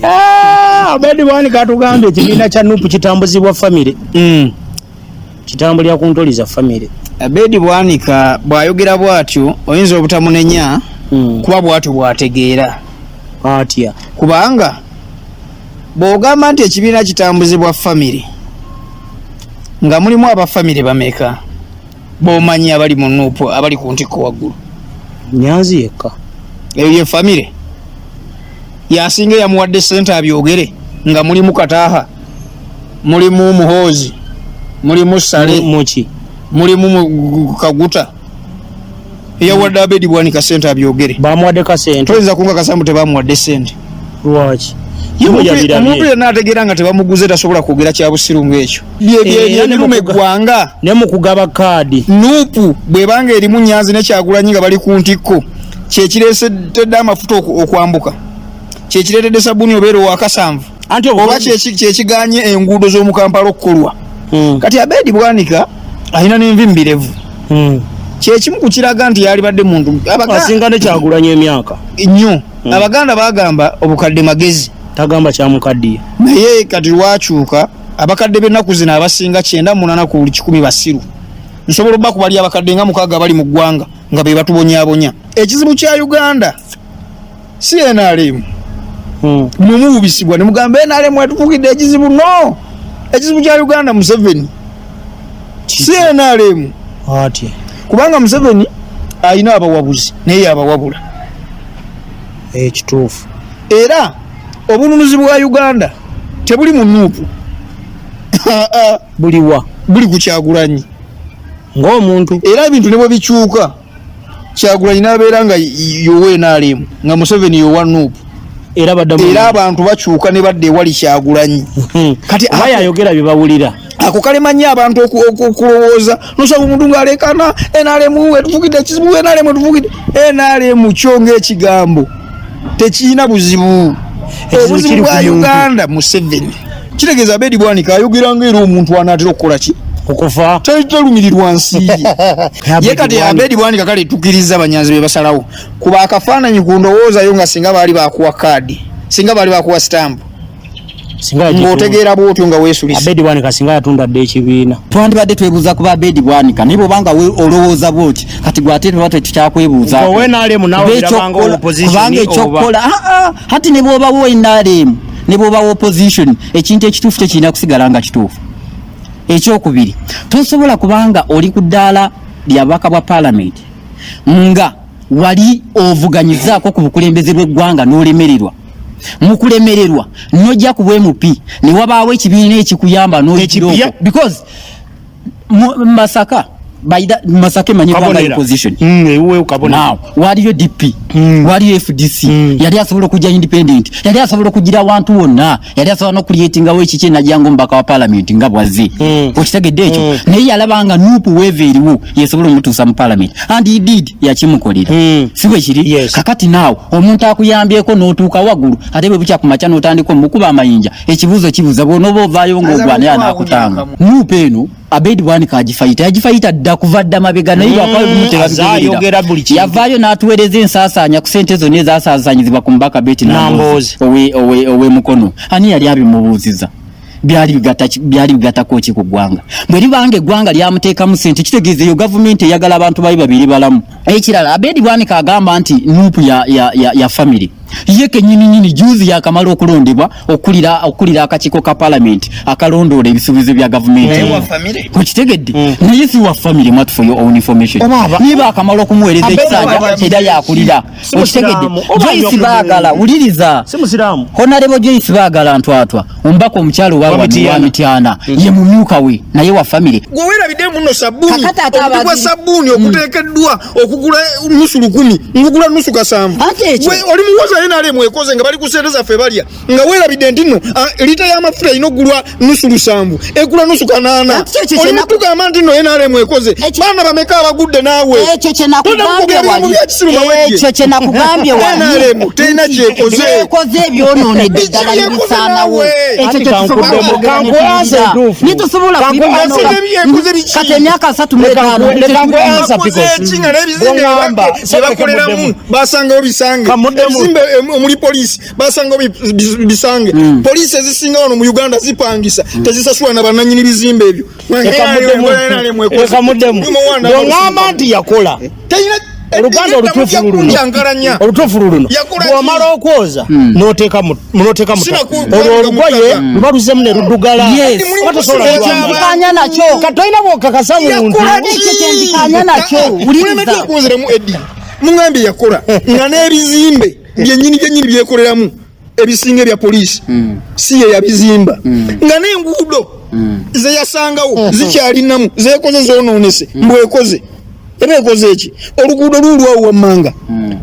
Ah, Abedi Bwanika atugambye ekibiina kya NUP kitambuzibwa famire. Kitambulira ku ntoli za famire. Abedi Bwanika bw'ayogera bw'atyo oyinza obutamunenya kuba bw'atyo bw'ategeera. Atya? Kubanga bw'ogamba nti ekibiina kitambuzibwa famire nga mulimu aba famire bameka b'omanyi abali mu NUP abali ku ntikko waggulu? Nyanzi yekka. Eyo ye famire yasinga eyamuwadde ssente abyogere, nga mulimu Kataaha, mulimu Muhoozi, mulimu Sale, Muki, mulimu Kaguta. Eyawadde Abedi Bwanika ssente abyogere, bamuwadde kasente. Toyinza kunkakasa mbu tebamuwadde ssente. Lwaki? Omuntu yenna ategeera nga tebamuguze tasobola kwogera kya busiru ng'ekyo. Byebiruma eggwanga. Ne mu kugaba kaadi. NUP bw'ebanga erimu Nyanzi ne Kyagulanyi nga bali ku ntikko, kyekireetedde amafuta okwambuka, kyekireetedde sabbuuni obeera owakasanvu, oba kyekiganye enguudo z'omu Kampala okukolwa. Kati Abedi Bwanika alina n'envi mu birevu, kyekimu ku kiraga nti yalibadde muntu asinga ne Kyagulanyi emyaka. Nnyo. Abaganda bagamba obukadde magezi. Tagamba kyamukaddiye. Naye kati lwakyuka, abakadde b'ennaku zino abasinga 98 ku buli 100 basiru. Nsobola obba kubali abakadde nga 6 bali mu ggwanga nga be batubonyaabonya. Ekizibu kya Uganda si NRM. Mumuwubisibwa ne mugamba NRM etufukidde ekizibu. No, ekizibu kya Uganda Museveni, si NRM. Atya? Kubanga Museveni alina abawabuzi naye yabawabula. Ekituufu. Era obununuzi bwa Uganda tebuli mu NUP. Buliwa? Buli ku Kyagulanyi ng'omuntu. Era ebintu ne bwe bikyuka, Kyagulanyi n'abeera nga yowa NRM, nga Museveni yowa NUP, era baddamu. Era abantu bakyuka ne badda ewali Kyagulanyi. Kati oba yayogera bye bawulira. Ako kalema nnyo abantu okulowooza. Nosaba omuntu ng'alekana NRM etufukidde ekizibu, NRM etufukidde. NRM kyo ng'ekigambo tekirina buzibu. Ekizibu Obuzibu kiri bwa ku muntu. Uganda Museveni. Kitegeeza Abedi Bwanika ayogera nga era omuntu anaatera okukola ki? Okufa. Talumirirwa nsi ye. Ye kati Abedi Bwanika, kale tukiriza Abanyanzi be basalawo kuba akafaananyi ku ndowoozayo nga singa baali bakuwa kaadi, singa baali bakuwa sitampu, Singa ng'otegeera bw'otyo nga weesulisa. Abedi Bwanika singa yatunda dda ekibiina. Twandibadde twebuuza kuba Abedi Bwanika, naye bwobanga olowooza bwoti kati gwe ate tuba tetukyakwebuuza. Owe NRM naawe birabanga opposition. Kubanga ekyokukola, hati ne bw'obawo NRM ne bw'obawo opposition, ekintu ekituufu tekirina kusigala nga kituufu. Ekyokubiri, tosobola kubanga oli ku ddaala lya bubaka bwa paalamenti nga wali ovuganyizaako ku bukulembeze bw'eggwanga n'olemererwa. Mu kulemererwa n'ojja ku bwa MP ne wabaawo ekibiina ekikuyamba n'ojja Ekipya? Because Masaka, by that, Masaka emanyi kubanga Kabonera. opposition. Ewuwe kabonera. Now waliyo DP, waliyo FDC, yali asobola okujja independent, yali asobola okugira awantu wonna, yali asobola n'okucreatingawo ekiki najja nga omubaka wa parliament nga bwazze. Okitegedde ekyo? Naye yalaba nga NUP wave eriwo yesobola omutuusa mu parliament, and he did, yakimukolera. Si bwe kiri? Yes. Kakati naawe omuntu akuyambyeko n'otuuka waggulu, ate bwe bukya ku makya n'otandika omukuba amayinja, ekibuuzo kibuuza bw'onooba ovaayo ng'ogwana era n'akutanga. NUP eno Abedi Bwanika agifayita, yagifayita dda kuva dda mabega, naye lwakuba ebimu Azayogera buli kintu. Yavaayo n'atuweereza ensaasaanya ku sente zonna ezasaasaanyizibwa ku mubaka Beti Nambooze. Owe Mukono. Ani yali abimubuuziza? Byali bigattako ki ku ggwanga? Bwe libanga eggwanga lyamuteekamu sente, kitegeeza eyo gavumenti eyagala abantu bayo babiri balamu. Ekirala, Abedi Bwanika agamba nti NUP ya family ye kenyini nyini. Juzi yakamala okulondebwa okulira akakiiko ka parliament akalondoola ebisuubizo bya gavumenti. Naye wa family? Okitegedde? Naye si wa family mwatu. For your own information, Oba niba akamala okumuweereza Abedi ekisanja, era yakulira. Si Okitegedde? Musiraamu. Oba Joyce anywa ku Baagala, mwenge. wuliriza. Si musiraamu. Honorable Joyce Baagala Ntwatwa, omubaka omukyalo Wa wa Mityana. wa Mityana, ye mumyuka we, naye wa family. Gwe weerabidde muno sabbuuni. Kakati ate Omuti gwa sabbuuni oguteekeddwa okugula nusu 1000 ngugula nusu kasanvu. Ate ekyo- We, oli muwoza NRM ekoze nga bali ku sente zaffe balya, nga weerabidde nti nno lita y'amafuta erina okugulwa nusu lusanvu, egula nusu kanaana. Ate ekyo Oli mutugamba nti nno NRM ekoze. Baana bameka abagudde naawe? Ekyo kye nakugambye Todda kwogera bigambo wali. bya kisiru mawejje. Ekyo kye nakugambye wali. NRM terina kyekoze. Yekoze ebyonoonedde Biki ddala byekoze nebisaanawo. naawe? Ekyo Anti kye tusobola kankuddemu, okwogera ne kankuansa tuwulira. entuufu. Nitusobola Kankuansa kuyimba ebyekoze biki? Kati emyaka 35 Leka nkuansa Bakoze because ki nga n'ebizimbe bw'oŋŋamba, bye bakoleramu basangawo bisange Kamuddemu. ebizimbe Omuli poliisi basangawo bisange. Poliisi ezisinga wano mu Uganda zipangisa, tezisasula na bannannyini bizimbe ebyo. Leka muddemu. Bw'oŋŋamba nti yakola, Terina oluganda olutuufu luluno, olutuufu luluno, bw'omala okwoza n'oteeka mu olwo olugoye luba luzemu ne luddugala. Yes. Oba tosobola Ekyo kulwambala. Nzikanya nakyo. Kati tolina bw'okakasa muntu. Ekyo kyenzikanya nakyo. Mulemeddwa Wuliriza. okunziramu. Eddy, muŋambye yakola nga n'ebizimbe byennyini byennyini byekoleramu ebisinga ebya poliisi si ye yabizimba, nga n'enguudo ze yasangawo zikyalinamu zekoze zonoonese, mbwekoze eba ekoze eki? Oluguudo luulwawo wammanga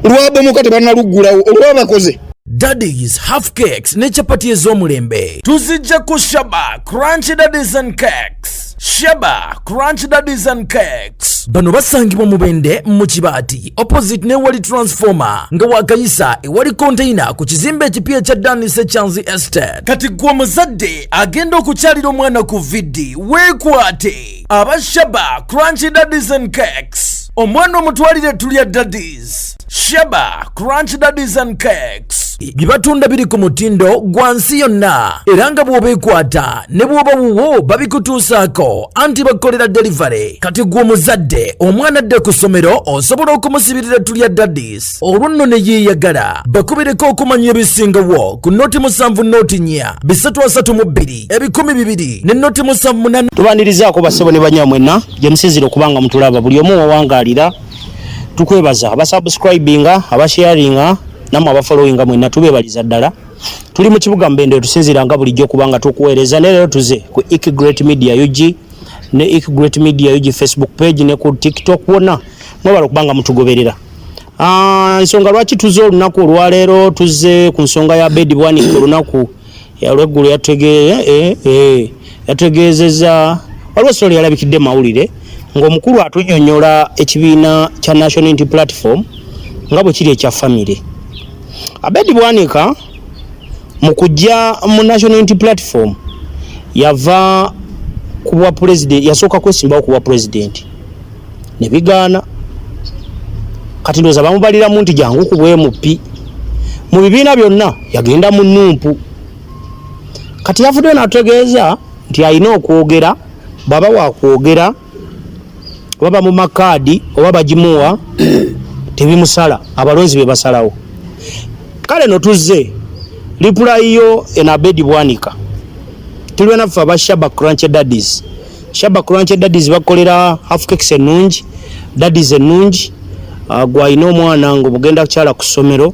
lwabomoka, tebannaluggulawo, olwaba bakoze. Daddies half cakes ne chapati ez'omulembe tuzijja ku Shaba Crunch Daddies and Cakes. Shaba Crunch Daddies and Cakes bano basangibwa Mubende mu Kibaati, opposite newali transformer, nga wakayisa ewali container ku kizimbe ekipya ekya Danis Echanzi Estate. Kati gwe omuzadde agenda okukyalira omwana ku VD, weekwate aba Shaba Crunch Daddies and Cakes, omwana omutwalire tulya Daddies. Shaba Crunch Daddies and Cakes bye batunda biri ku mutindo gwa nsi yonna, era nga bw'obeekwata ne bw'oba wuwo babikutuusaako, anti bakukolera delivery. Kati gwe omuzadde omwana adde ku ssomero, osobola okumusibirira tulya Daddies, olwo nno ne yeeyagala. Bakubireko okumanya ebisingawo ku 070 432 2000 ne 078. Tubanirizaako bassebo ne banya mwenna gye musinzira okuba nga mutulaba. Buli omu wawangaalira tukwebaza, abasubscribinga, abasharinga, nammwe abafollowinga, mwenna tubeebaliza ddala. Tuli mu kibuga Mubende, tusinzira nga bulijjo okuba nga tukuweereza, ne leero tuze ku Ik Great Media UG ne Ik Great Media UG Facebook page ne ku TikTok, wonna mwebala okuba nga mutugoberera. Ensonga lwaki tuze olunaku olwaleero, tuze ku nsonga ya Abedi Bwanika. Olunaku olweggulo yategeezezza waliwo story yalabikidde mawulire ng'omukulu atunyonnyola ekibiina kya National Unity Platform nga bwe kiri ekya famire. Abedi Bwanika mu kujja mu National Unity Platform yava ku bwa president, yasooka kwesimbawo ku bwa president ne bigaana. Kati ndowooza bamubaliramu nti jangu ku bwa MP. Mu bibiina byonna yagenda mu NUP. Kati yavuddeyo n'ategeeza nti alina okwogera, bw'aba wakwogera oba bamuma kaadi oba bagimuwa tebimusala, abalonzi be basalawo. Kale no tuzze reply yo eno. Abedi Bwanika, tuli naffe aba Shaba Crunch Daddies. Shaba Crunch Daddies bakolera half cakes ennungi, daddies ennungi. Gwalina omwana nga obugenda kukyala ku ssomero,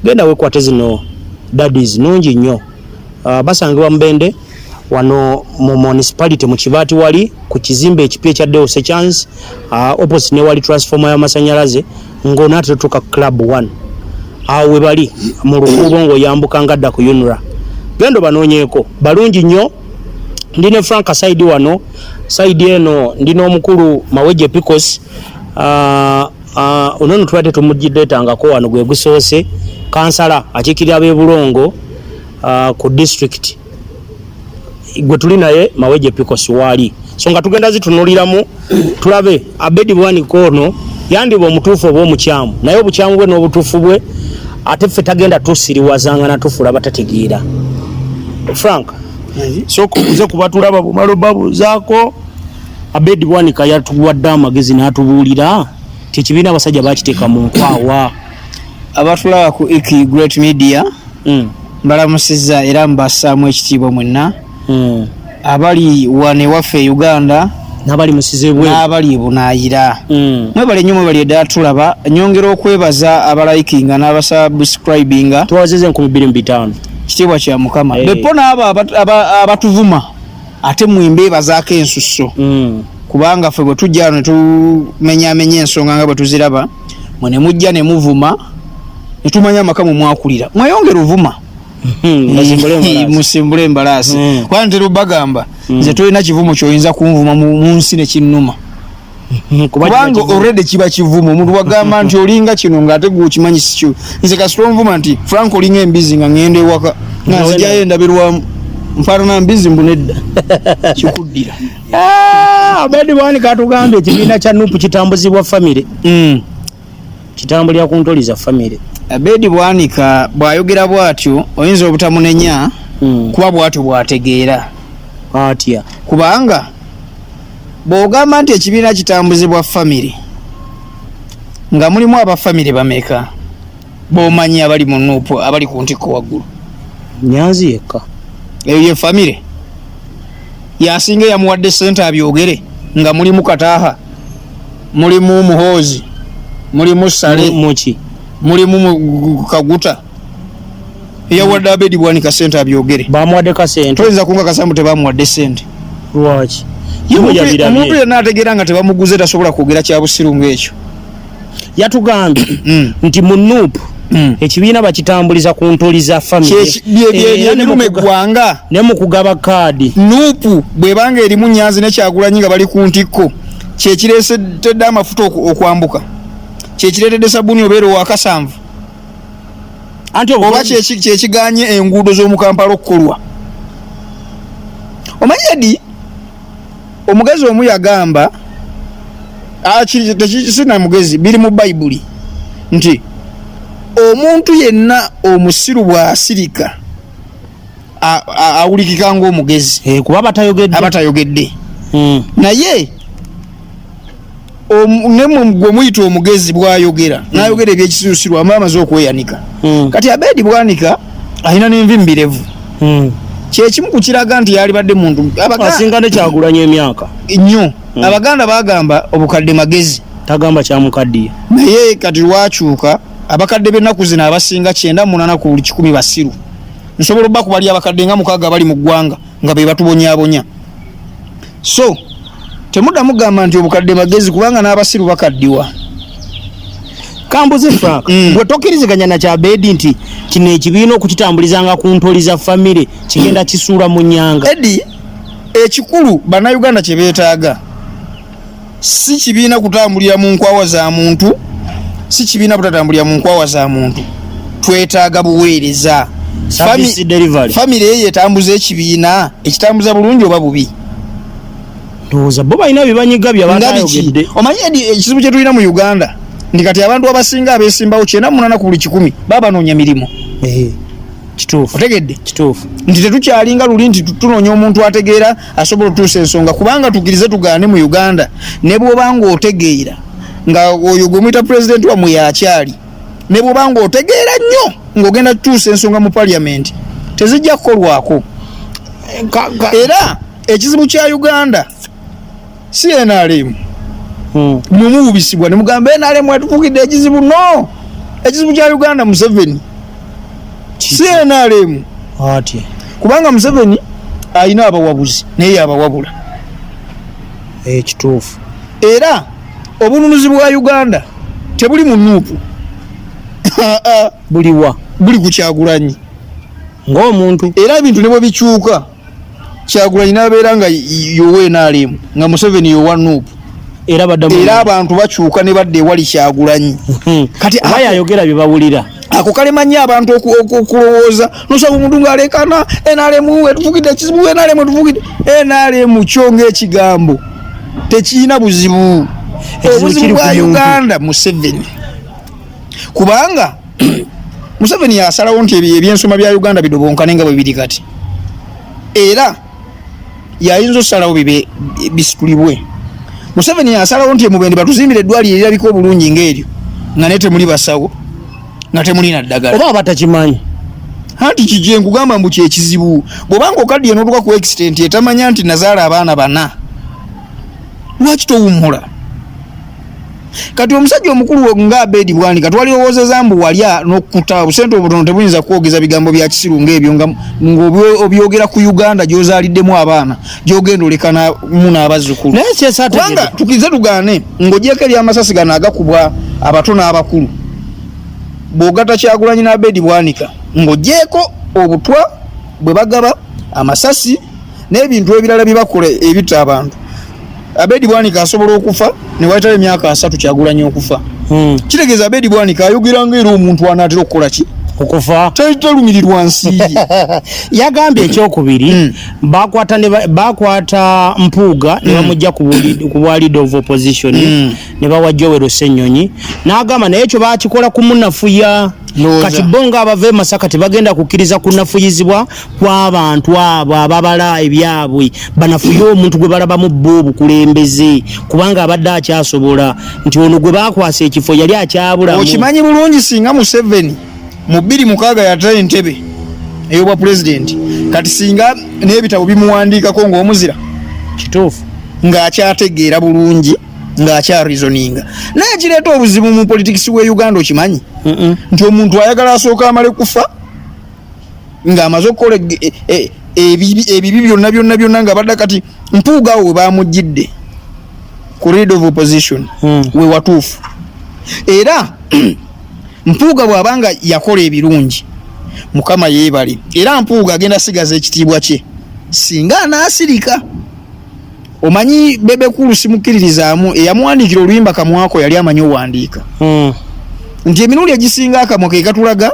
genda weekwate zino daddies, nungi nnyo. Basangibwa Mubende wano mu municipality mu Kibaati, wali ku kizimbe ekipya ekya Deo Sechans, opposite ne wali transformer y'amasanyalaze, ng'onaatera tutuuka Club 1, awo we bali mu lukuubo ng'oyambuka nga dda ku UNRA. Genda banoonyeeko, balungi nnyo. Ndi ne Frank side wano, side eno ndi n'omukulu Maweje Picos. Ono nno tubadde tumugiddeetangako wano, gwe gusoose. Kansala akiikirira ab'e Bulongo ku district, gwe tuli naye Maweje Picos waali. So nga tugenda zitunuliramu tulabe Abedi Bwanika ono yandiba omutuufu oba omukyamu, naye obukyamu bwe n'obutuufu bwe ate ffe tagenda tusiriwazanga natufuula batategeera. Frank, sooka obuze kuba tulaba bumala obabuuzaako. Abedi Bwanika yatuwadde amagezi n'atubuulira nti ekibiina abasajja bakiteeka mu nkwawa. Abatulaba ku Ik Great Media, mbalamusizza era mbassaamu ekitiibwa mwenna abali wano ewaffe e Uganda n'abali musize bweru n'abali e bunaayira. Mwebale nnyo, mwebale ddala tulaba. Nyongera okwebaza abalikinga n'abasubscribinga. Tuwazeze 2500. Kitiibwa kya Mukama. Eh. Bepo n'abo abatuvuma ate mwembeebazaako ensusso, kubanga ffe bwe tujja wano ne tumenyamenya ensonga nga bwe tuziraba, mwe ne mujja ne muvuma ne tumanya amaka mwe mwakulira. Mweyongere ovuma. Basimbule embalaasi. Musimbule embalaasi. Kubanga ntera obagamba, nze tolina kivumo kyoyinza kunvuma mu nsi ne kinnuma, Kuba kubanga kiba kivumo. Already kiba kivumo. Omuntu wagamba nti olinga kino ng'ate gwe okimanyi si kyo. Nze kasita onvuma nti Frank olinga embizi, nga ŋŋenda ewaka nga nzijayo endabirwamu, nfaanana mbizi, mbu nedda, kikuddira. Ah, Abedi Bwanika atugambye ekibiina kya NUP kitambuzibwa famire, kitambulira ku ntoli za famire. Abedi Bwanika bw'ayogera bw'atyo oyinza obutamunenya kuba bw'atyo bw'ategeera. Atya? Kubanga bw'ogamba nti ekibiina kitambuzibwa famire, nga mulimu aba famire bameka b'omanyi abali mu NUP, abali ku ntikko waggulu? Nyanzi yekka. Eyo ye famire yasinga eyamuwadde ssente abyogere, nga mulimu Kataaha, mulimu Muhoozi, mulimu Sale, Muki? Mulimu Kaguta. Eyawadde Abedi Bwanika sente abyogere. Bamuwadde kasente? Toyinza kunkakasa mbu tebamuwadde sente. Lwaki? Ye bwe yabirabye. Omuntu yenna ategeera nga tebamuguze tasobola kwogera kya busiru ng'ekyo. Yatugambye nti mu NUP ekibiina bakitambuliza ku ntoli za famire. Era ne Byebiruma eggwanga. Ne mu kugaba kaadi. NUP bwebanga erimu Nyanzi ne Kyagulanyi nga bali ku ntikko, kyekireetedde amafuta okwambuka, kyekireetedde sabbuuni obeera owakasanvu, Anti oba kyekiganye enguudo z'omu Kampala okukolwa. Omanyi Edi, omugezi omu yagamba, sina mugezi, biri mu Bayibuli nti omuntu yenna omusiru bw'asirika awulikika ng'omugezi. Kuba abatayogedde. Abatayogedde. Naye nemwe gwe muyita omugezi bw'ayogera, n'ayogera ebyekisirusiru, aba amaze okweyanika. Kati Abedi Bwanika alina n'envi mu birevu. Kyekimu ku kiraga nti yalibadde muntu asinga ne Kyagulanyi emyaka. Nnyo. Abaganda bagamba obukadde magezi. Tagamba kyamukaddiye. Naye kati lwakyuka, abakadde b'ennaku zino abasinga 98 ku buli 100 basiru. Nsobola obba kubali abakadde nga 6 abali mu ggwanga nga be batubonyaabonya. So temuddamu kugamba nti obukadde magezi, kubanga n'abasiru bakaddiwa. Kambuze Frank, gwe tokkiriziganya na Kyabedi nti kino ekibiina okukitambulizanga ku ntoli za famire kigenda kisuula mu nnyanga? Edi, ekikulu Bannayuganda kye beetaaga si kibiina kutambulira mu nkwawa za muntu, si kibiina butatambulira mu nkwawa za muntu. Twetaaga buweereza. Service delivery. Famire eyo etambuza ekibiina, ekitambuza bulungi oba bubi? Ndowooza bo balina bye banyiga bye Nga biki? batayogedde. Omanyi Edi, ekizibu kye tulina mu Uganda nti kati abantu abasinga abeesimbawo 98 ku buli 100 baba banoonya mirimu. Kituufu. Otegedde? Kituufu. Nti tetukyalinga luli nti tunoonya omuntu ategeera asobola otuusa ensonga, kubanga tukkirize tugaane mu Uganda ne bw'oba ng'otegeera nga oyo gwe muyita pulezidenti wammwe yakyali, ne bw'oba ng'otegeera nnyo ng'ogenda kutuusa ensonga mu paliyamenti, tezijja kukolwako. Era ekizibu kya Uganda si NRM. Mumuwubisibwa ne mugamba NRM etufukidde ekizibu. No, ekizibu kya Uganda Museveni, si NRM. Atya? Kubanga Museveni alina abawabuzi naye yabawabula. Kituufu. Era obununuzi bwa Uganda tebuli mu NUP. Buliwa? Buli ku Kyagulanyi ng'omuntu. Era ebintu ne bwe bikyuka, Kyagulanyi n'abeera nga yowa NRM, nga Museveni yowa NUP, era baddamu era abantu bakyuka ne badda ewali Kyagulanyi. Kati oba yayogera bye bawulira. Ako kalema nnyo abantu okulowooza. Nosaba omuntu ng'alekana NRM etufukidde ekizibu, NRM etufukidde. NRM kyo ng'ekigambo tekirina buzibu. Ekizibu Obuzibu kiri bwa ku muntu. Uganda Museveni, kubanga Museveni yasalawo nti ebyensoma bya Uganda bidobonkane nga bwe biri kati, era yayinza osalawo bibe bisitulibwe. Museveni yasalawo nti emubende batuzimbire eddwaliro erirabika obulungi ng'eryo, nga naye temuli basawo, nga temuli na ddagala. Oba abatakimanyi. Anti kijje nkugamba mbu kyekizibu, bw'obanga okaddiye n'otuuka ku extent etamanya nti nazaala abaana bana, lwaki towummula? Kati omusajja omukulu nga Abedi Bwanika twalirowoozeza mbu walya n'okkuta obusente obutono tebuyinza kwogeza bigambo bya kisiru ng'ebyo, ng'obyogera ku Uganda gy'ozaaliddemu abaana, gy'ogenda olekanamu n'abazzukulu. Naye kyesategedde. Kubanga tukirize tugaane, ng'ogyeko ebyamasasi gano agakubwa abato n'abakulu, bw'ogatta Kyagulanyi n'Abedi Bwanika, ng'ogyeko obutwa bwe bagaba, amasasi n'ebintu ebirala bye bakola ebitta abantu, Abedi Bwanika asobola okufa ne wayitawo emyaka 30 Kyagulanyi okufa. Kitegeeza Abedi Bwanika ayogera ng'era omuntu anaatera okukola ki? Okufa. Talumirirwa nsi ye. Yagambye ekyokubiri, bakwata Mpuuga ne bamujja ku bwa leader of opposition, ne bawa Joel Ssenyonyi, n'agamba naye ekyo bakikola kumunafuya. Kati bo nga abava e Masaka tebagenda kukkiriza kunafuyizibwa kw'abantu abo ababala ebyabwe, banafuye omuntu gwe balabamu bo obukulembeze, kubanga abadde akyasobola nti ono gwe bakwasa ekifo yali akyabulamu. Okimanyi bulungi singa Museveni mu 2006 yata entebe ey'obwa pulezidenti, kati singa n'ebitabo bimuwandiikako ng'omuzira. Kituufu. Ng'akyategeera bulungi, ng'akyarizoninga. Naye kireeta obuzibu mu politikisi we Uganda, okimanyi nti omuntu ayagala asooka amale kufa ng'amaze okukola ebibi byonna byonna byonna nga badda. Kati Mpuuga awo we bamuggyidde ku lead of opposition we watuufu. Era Mpuuga bw'aba nga yakola ebirungi, Mukama yeebale, era Mpuuga agenda sigaza ekitiibwa kye singa anaasirika. Omanyi Bebe Cool simukkiririzaamu, eyamuwandiikira oluyimba Kamwako yali amanyi owandiika nti emirundi egisinga akamwa ke katulaga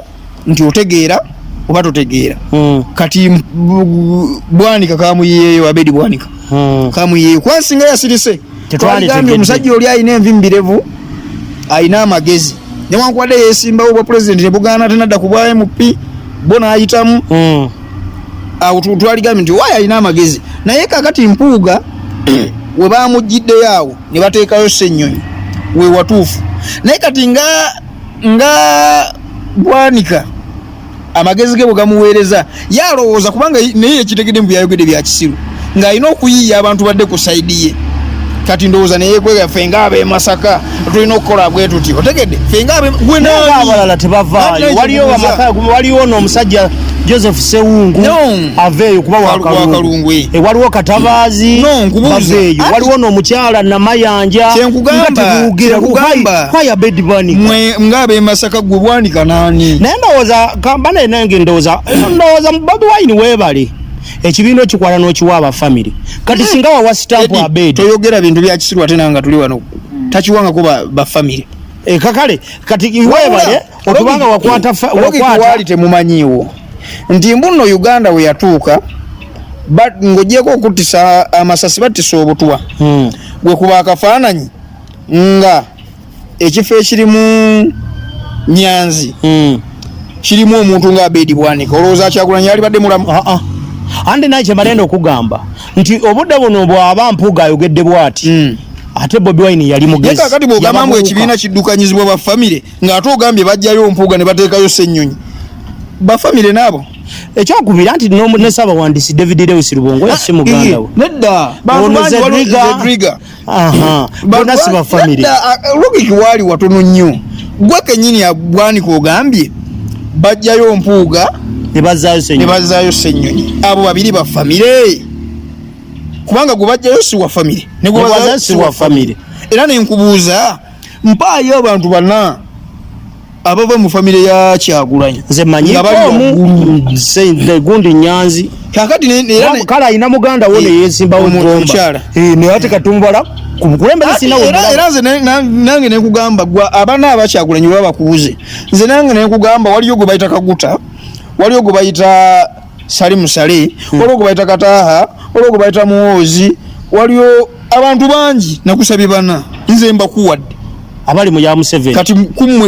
nti otegeera oba totegeera. Kati Bwanika kamuyiyeeyo, Abedi Bwanika kamuyiyeeyo, kuba singa yasirise twaligambye omusajja oli alina envi mu birevu, alina amagezi, newankubadde yesimbawo obwa pulezidenti ne bugaana, tenadda ku bwa MP bo n'ayitamu. Awo twaligambye nti waayo alina amagezi. Naye kakati Mpuuga we bamuggyiddeyo awo ne bateekayo Ssennyonyi we watuufu. Naye kati nga Bwanika amagezi ge bwe gamuweereza, ye alowooza kubanga naye yekitegedde mu byayogedde bya kisiru, ng'alina okuyiiya abantu badde ku side ye. Kati ndowooza neyekwega, ffe nga ab'e Masaka tulina okukola bwe tuti, otegedde, ffe nga abe gwe Naye naani? abalala tebavaayo. Ate Waliyo ekikubuuza. amaka, waliwo n'omusajja Joseph Sewungu No. aveeyo kuba Wakalungu, eh. Waliwo Katabaazi No, nkubuuza. baveeyo. Ati- Waliwo n'omukyala Namayanja. Kyenkugamba, Nga tebuugira. kyenkugamba. Why Abedi Bwanika? Mwe nga ab'e Masaka, gwe Bwanika naani? Naye ndowooza kambana nange ndowooza Bobi Wine weebale ekibiina okikwala n'okiwa abafamire. Kati singa wawa sitampu Eddie, Abedi. Toyogera bintu bya kisiru ate nange nga tuli wano. Takiwangako ba famire. Kakale kati weebale okubanga wakwata wakwata waali temumanyiiwo nti mbuno Uganda we yatuuka ng'ogyeko okuttisa amasasi battisa obutwa. Gwe kuba akafaananyi nga ekifo ekirimu Nyanzi kirimu omuntu nga Abedi Bwanika, olowooza Kyagulanyi yalibadde mulamu? Ah, ah. Andi naye kyemalenda okugamba nti obudde buno bw'aba Mpuuga ayogedde bw'ati, ate Bobi Wine yali Ye mugezi. kakati bw'ogamba mbu Yababuuka. ekibiina kiddukanyizibwa bafamire, ng'ate ogambye bajjayo Mpuuga ne bateekayo Ssennyonyi, bafamire naabo. Ekyokubiri anti ne Ssabawandiisi David Lewis Rubongoya si muganda we. Nedda, bantu Ono bangi waliwo Zedriga. Zedriga. Aha, bonna si bafamire. Nedda, logic waali watono nnyo. Gwe kennyini Bwanika ogambye bajjayo Mpuuga ne bazzaayo ne Ssennyonyi. Bazzaayo Ssennyonyi. Abo babiri bafamire, kubanga gwe bajjayo si wa famire ne gwe Ne bazaayo bazaayo si wa famire. Era nenkubuuza, mpaayo abantu bana abava mu famire ya Kyagulanyi Nze manyi nga bali omu waggulu. Gundi Nyanzi. Kakati era Kale alina muganda wo Eh, neyesimbawo Gomba. omukyala. Eh, naye ate katumubala ku bukulembeze Ati sina era nze nange nenkugamba gwa abana abakyagulanyi baba bakubuze, nze nange nenkugamba waliyo gwe bayita Kaguta, waliyo gwe bayita Salimu Sale, waliwo gwe bayita Kataha, waliwo gwe bayita Muwoozi, waliyo abantu bangi. Nakusabye bana, nze mbakuwadde. Abali mu ya Museveni. Kati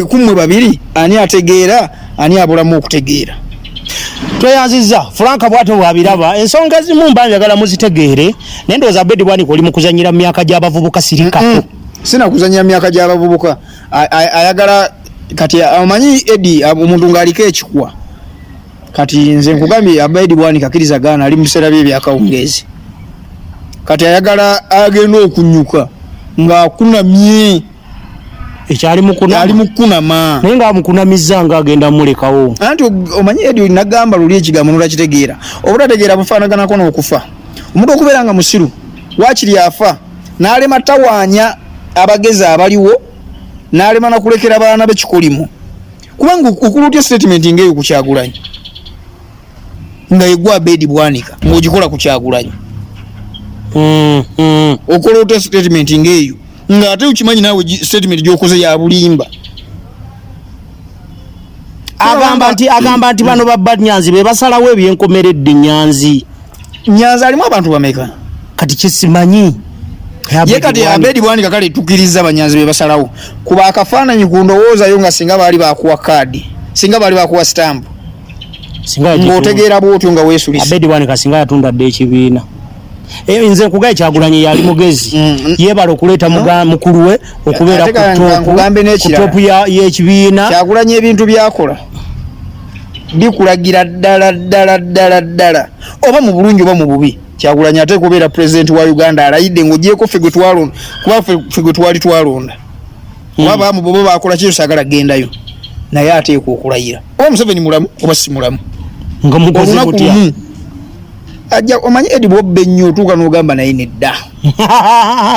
kumwe babiri ani ategeera, ani abulamu okutegeera? Tweyanziza Franka bwatyo bwabiraba. Ensonga ezimu mba njagala muzitegeere, naye ndowooza Abedi Bwanika oli mu kuzannyira mu myaka gy'abavubuka, sirikako. Sina kuzannyira myaka gy'abavubuka. Ayagala kati omanyi Edi, omuntu ng'aliko ekikwa. Kati nze nkugambye Abedi Bwanika akkiriza gaana, ali mu biseera bye ebyakawungeezi. Kati ayagala agenda okunyuka ng'akunamye. Ekyali mu kunama. Ali mu kunama. Naye ng'amukunamizza ng'agenda mulekawo. Anti omanyi Edi, nagamba luli ekigambo nolakitegeera. Obutategeera bufaanaganako n'okufa. Omuntu okubeera nga musiru waakiri afa n'alema tawaanya abagezi abaliwo, n'alema nakulekera baana be kikolimo, kubanga okula otya statement ng'eyo ku Kyagulanyi nga yegwa Abedi Bwanika ng'ogikola ku Kyagulanyi? Okola otya statement ng'eyo ng'ate okimanyi naawe statement gy'okoze ya bulimba? Agamba nti bano babba Nyanzi be basalawo ebyenkomeredde Nyanzi. Nyanzi alimu abantu bameka? Kati kyesimanyi. Ye kati Abedi Bwanika, kale tukiriza Abanyanzi be basalawo, kuba akafaananyi ku ndowoozayo nga singa baali bakuwa kaadi. Singa baali bakuwa sitampu ng'otegeera bw'otyo nga weesulisa. Abedi Bwanika singa yatunda dda ekibiina. Eh, nze nkugaye Kyagulanyi yali mugezi mm. Yebala okuleeta mukulu we okubeera ku topu y'ekibiina. Kyagulanyi ebintu byakola bikulagira ddala ddala ddala ddala oba mu bulungi oba mu bubi. Kyagulanyi ate kubeera pulezidenti wa Uganda alayidde ng'ogyeko ffe gwe twalonda, kuba ffe gwe twali twalonda kuba baamu bobo bakola kyo sagala gendayo naye ateekwa okulayira oba Museveni mulamu oba si mulamu nga mukoze mutya ajja omanyi Edi bwobba ennyo otuuka n'ogamba naye nedda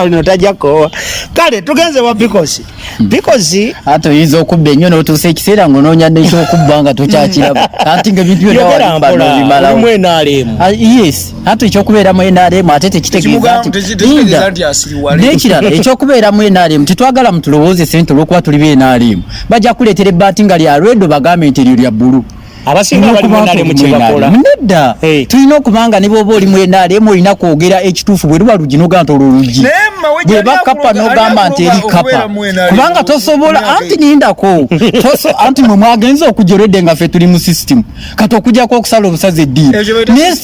ono tajja koowa. Kale tugenze wa Bikosi. Bikosi ate oyinza okubba ennyo n'otuusa ekiseera ng'onoonya n'ekyokubba nga tokyakiraba anti nga ebintu byonna wabibba n'obimalawo. Olimu NRM. Ah, yes, ate ekyokubeera mu NRM ate tekitegeeza nti linda n'ekirala ekyokubeera mu NRM tetwagala mutulowoozese nti olw'okuba tuli ba NRM bajja kuleetera ebbaati nga lya redo bagambe nti eryo lya bbulu. Abasinga bali mu NRM kyebakola nedda. Tulina okuba nga ne bw'oba oli mu NRM olina kwogera ekituufu bwe luba lugi n'ogamba nti olwo lugi, bweba kapa n'ogamba nti eri kapa, kubanga tosobola anti nindako anti mwe mwagenze okujja olwedde nga ffe tuli mu system kati okujjako okusala obusazi eddiini naye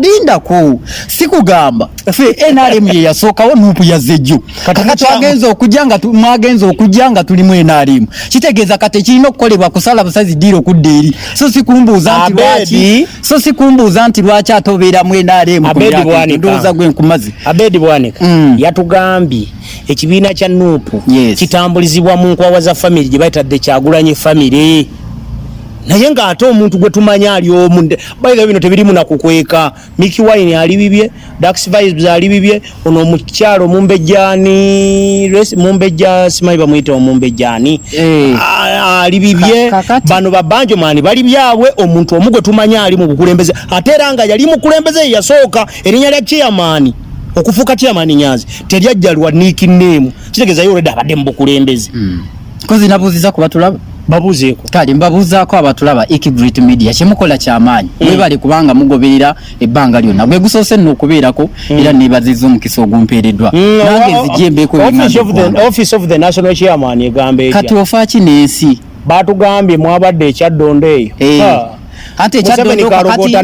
lindako sikugamba ffe NRM ye yasookawo nupu yazze jjo kati twagenze okujja nga mwagenze okujja nga tulimu NRM kitegeeza kati ekirina okukolebwa kusala busazi ddiiro okudda eri so sikumbuuza nti lwaki so sikumbuuza nti lwaki ate obeeramu NRM ndowooza gwe nkumaze. Abedi Bwanika yatugambye ekibiina kya NUP kitambulizibwa mu nkwawa za family gye bayita the Kyagulanyi family, naye ng'ate omuntu gwe tumanya ali omu bayira bino tebirimu nakukweka. Mickey Wine ali bibye, Dax Vibes ali bibye, ono omukyalo omumbejjani mumbejja simanyi bamuyita omumbejjani ali bibye, bano babanjo mani bali byabwe. Omuntu omu gwe tumanya ali mu bukulembeze ate era nga yali mukulembeze ye yasooka erinnya lya chairman okufuuka chairman Nyanzi teryajja lwa nickname, kitegeeza ye already abadde mu bukulembeze. Kozi nabuuziza ku batulaba. Babuuzeeko. Kale mbabuuzaako abatulaba Iki Great Media kyemukola kyamaanyi. Mwebale kubanga mugoberera ebbanga lyonna. Gwe gusoose nno okubeerako era neebazizza omukisa ogumpeereddwa. Nange nzije mbeeko Office of the National Chairman egamba etya? Kati ofa ki n'ensi? Batugambye mwabadde ekyaddondo eyo. Ate ekyaddondo kakati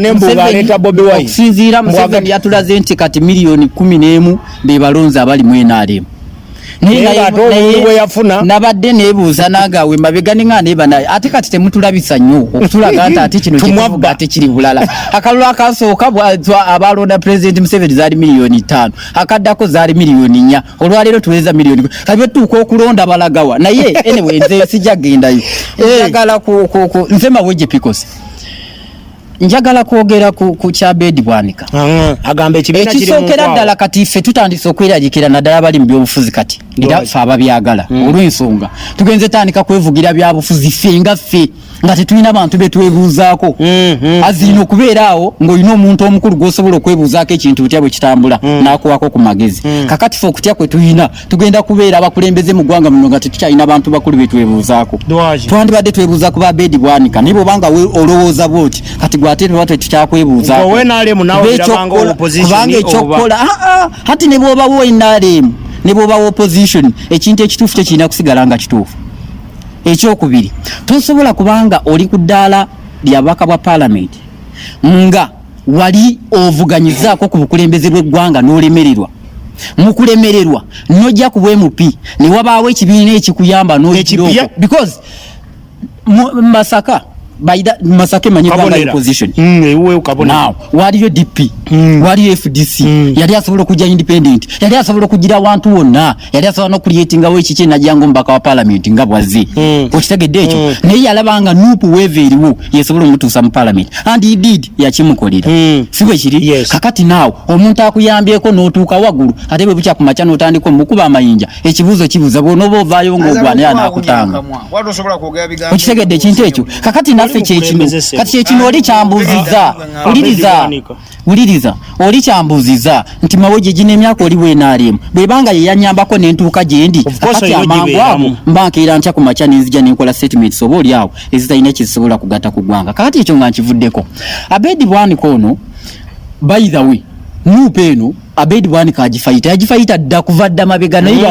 okusinziira Museveni yatulaze nti kati 11 million be balonzi abali mu NRM. Nabadde nebuuza nange awo emabega ninga neba naye ate kati temutulabisa nnyo okutulaga nti ate kino kyetuvuga ate kiri bulala. Akalulu akasooka abalonda President Museveni zaali 5 million, akaddako zaali 4 million, olwaleero tuweza miliyoni. Kati bwetutuuka okulonda balagawa? Naye anyway nze sijja gendayo, njagala nze Mawejje Pikosi njagala kwogera ku kya Abedi Bwanika. Agamba ekibiina kiri ekisookera ddala kati ffe tutandise okweraliikirira naddala abali mu byobufuzi kati era ffe ababyagala olw'ensonga tugenze tandika kwevugira byabufuzi ffe nga ffe nga tetulina bantu betwebuuzaako. Azirina okubeera awo ng'olina omuntu omukulu gw'osobola okwebuuzaako ekintu butya bwe kitambula n'akuwako ku magezi. Kakati ffe okutya kwe tulina tugenda kubeera abakulembeze mu ggwanga muno nga tetukyalina bantu bakulu betwebuuzaako. Twandibadde twebuuza ku ba Abedi Bwanika, naye bw'obanga olowooza bw'oti kati gwe ate tuba tetukyakwebuuzaako kubanga ekyokukola hati ne bw'obawo NRM ne bw'obawo opposition ekintu ekituufu kyo kirina kusigala nga kituufu. Ekyokubiri, tosobola kubanga oli ku ddaala lya bubaka bwa paalamenti nga wali ovuganyizaako ku bukulembeze bw'eggwanga n'olemererwa mu kulemererwa n'ojja ku bwa MP ne wabaawo ekibiina ekikuyamba n'oyitira because Masaka baida Masaka emanyi banga opposition now waliyo DP waliyo FDC yali asobola okujja independent, yali asobola okugira wantu wonna, yali asobola n'okucreatingawo ekiki najjanga omubaka wa parliament nga bwazze. Okitegedde ekyo? Naye yalaba nga NUP wave eriwo yesobola omutuusa mu parliament and he did, yakimukolera. Si bwe kiri? Yes. Kakati naawe omuntu akuyambyeko n'otuuka waggulu ate bwe bukya ku makya n'otandika omukuba amayinja, ekibuuzo kibuuza bw'onooba ovaayo ng'ogwana era n'akutanga. Okitegedde ekintu ekyo? Kakati naffe kyekino, kati kyekino oli kyambuuzizza, wuliriza, wuliriza, oli kyambuuzizza nti Mawejje gino emyaka oli bwenaalemu bwebanga ye yanyambako nentuuka gye ndi, kakati amangu ago mba nkeera ntya ku makya nenzija nenkola statements oba oli awo ezitalina kyezisobola kugatta ku ggwanga? Kakati ekyo nga nkivuddeko, Abedi Bwanika ono, by the way, NUP eno Abedi Bwanika agifayita, yagifayita dda kuva dda mabega naye